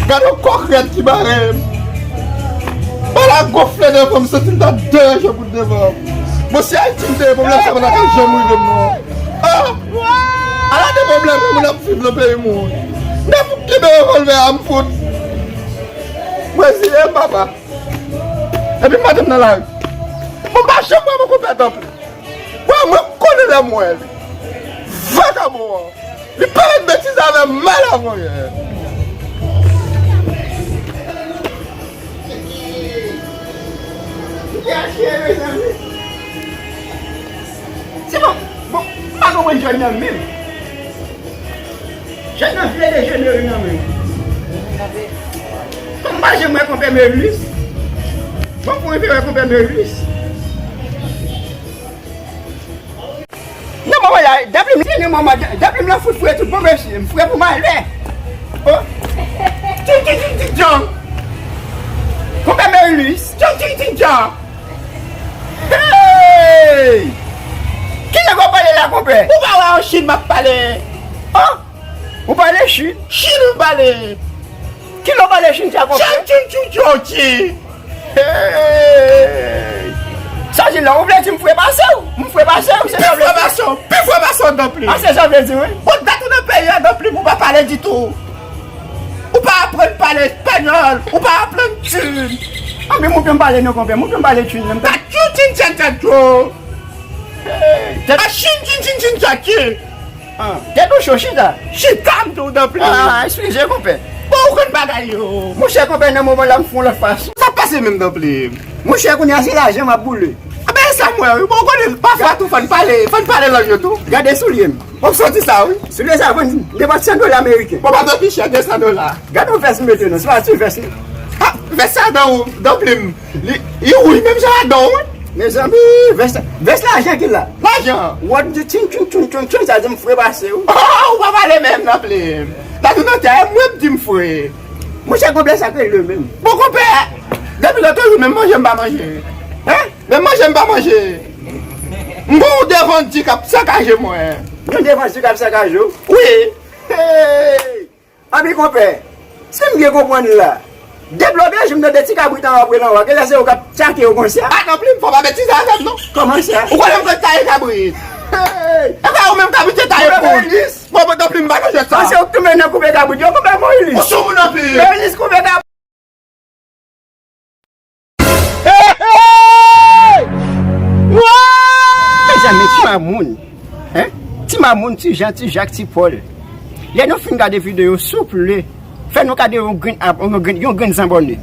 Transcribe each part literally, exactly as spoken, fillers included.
Gade yon kòkrèt ki bare m. Pala gonfle devan m, santi m ta deranje bout devan m. Bon, si Ayiti m te ye, pwoblèm sa pa ta ka janm rive m non. Ah! Ala de pwoblèm moun ap viv nan peyi moun. M ta fout kenbe revòlvè a, m fout. M reziye m, papa. Epi m mete m nan lari. Bon, m pa janm wè mon konpè tanpri. Wè, mwen konnen lè m wè li. Vakabon an. Li pa mèt betize avè m mal avan yè. Se bon, bon, m pa konprann jèn nan menm. Jèn nan vle dejenere nan menm. Kòm m pa janm wè konpè Melis. Bon, pou rive wè konpè Melis. Nan moman la, Daplim, nan moman, Daplim nan fout fre tout bon mesye, m fre pou malè. Oh. Ting, ting, ting, ting, djang. Konpè Melis, ting, ting, ting, djang. Hey! Ki nèg w ap pale la, konpè? Ou pa wè an Chin m ap pale? Oh! Ou pale Chin? Chin m pale. Ki lè w pale Chin sa, konpè? Chin, Chin, Chin, Chin, Chin. Hey! Sa di la, ou vle di m fre pase w? M fre pase w, se sa w vle di? Pi fre pase w, pi fre pase w, Daplim. Ah, se sa w vle di, wi. Bon, dat ou nan peyi a, Daplim, ou pa pale ditou. Ou pa aprann pale espanyòl, ou pa aprann tchwin. Anben, mwen pa pale non, konpè, mwen pa pale tchwin non. Tchwin, tchwin, tchwin, tchwin. Hey, tèt. Ah, chin, chin, chin, chin, tchwin. Ah, tèt ou cho, chita. Chita, m di w, Daplim. Ah, eskize, konpè. Bon, ou konn bagay yo. Monchè, konpè, nan moman la, m fè yon lòt fason. Sa pase menm, Daplim? Monchè, kounye a, se lajan m ap boule. Ah, ben, sa m wè, wi. Bon, ou konnen, pafwa tou, fò n pale, fò n pale lang yo tou. Gade soulye m. Bon, m soti sa, wi. Soulye sa vann nenpòt san dola ameriken. Bon, pa twò pi chè, de san dola. Gade yon vès m mete non, se pa ti vès non. Ah, vès sa dan ou, Daplim. Li, li wouj menm jan a dan ou, wi. Mezanmi, vès, vès lajan ki la. Lajan. Wòd di tchwin, tchwin, tchwin, tchwin, tchwin, sa di m fre pase w. Oh, ou pa pale menm, Daplim. La tou nan tè, mwen di m fre. Monchè, konpè sa k rele menm. Bon, konpè, depi lòt jou, menm manje m pa manje. Hein? Menm manje m pa manje. M gon yon devandi k ap sakaje mwen. Yon devandi k ap sakaje w? Wi. Hey! Anpi konpè, si m byen konprann la, depi lòt jou m tande ti kabrit anwo apre lanwa, genlè se yo k ap tchake yo konsa. Ah, Daplim, fò pa betize avè m non. Kòman sa? Ou konnen m konn taye kabrit. Hey! E pa ou menm kabrit yo taye pou. Bon, bon, Daplim, m pa nan jwèt sa. Ah, se ou k tou mennen koupe kabrit yo, konpè Moyilis. Ou sou moun anpil. Moyilis koupe kabrit. Hey, hey! Mezanmi, ti mamoun, hein? Ti mamoun, ti Jan, ti Jak, ti Pòl. Lè nou fin gade videyo, souple, fè nou gade yon grenn ab-, yon grenn, yon grenn zanbòne.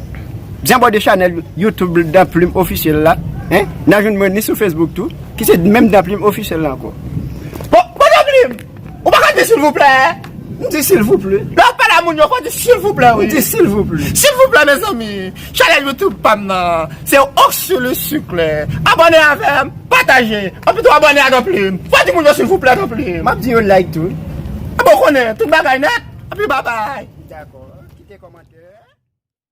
Zanbòne chanèl YouTube Daplim Ofisyèl la, hein? N a jwenn mwen ni sou Facebook tou, ki se menm Daplim Ofisyèl la ankò. Bon, bon, Daplim! Ou pa ka di silvouplè? M di silvouplè. Lè w ap pale a moun yo, fò w di silvouplè, wi. M di silvouplè. Silvouplè, mezanmi. Chanèl YouTube pa m nan, se Oxylus Sucre. Abòne avè m, pataje. Anpi tou abòne a Daplim. Fò w di moun yo silvouplè, Daplim. M ap di yo like tou. Bon, konnen, tout bagay nèt. Anpi babay. Dakò. Kite kòmantè.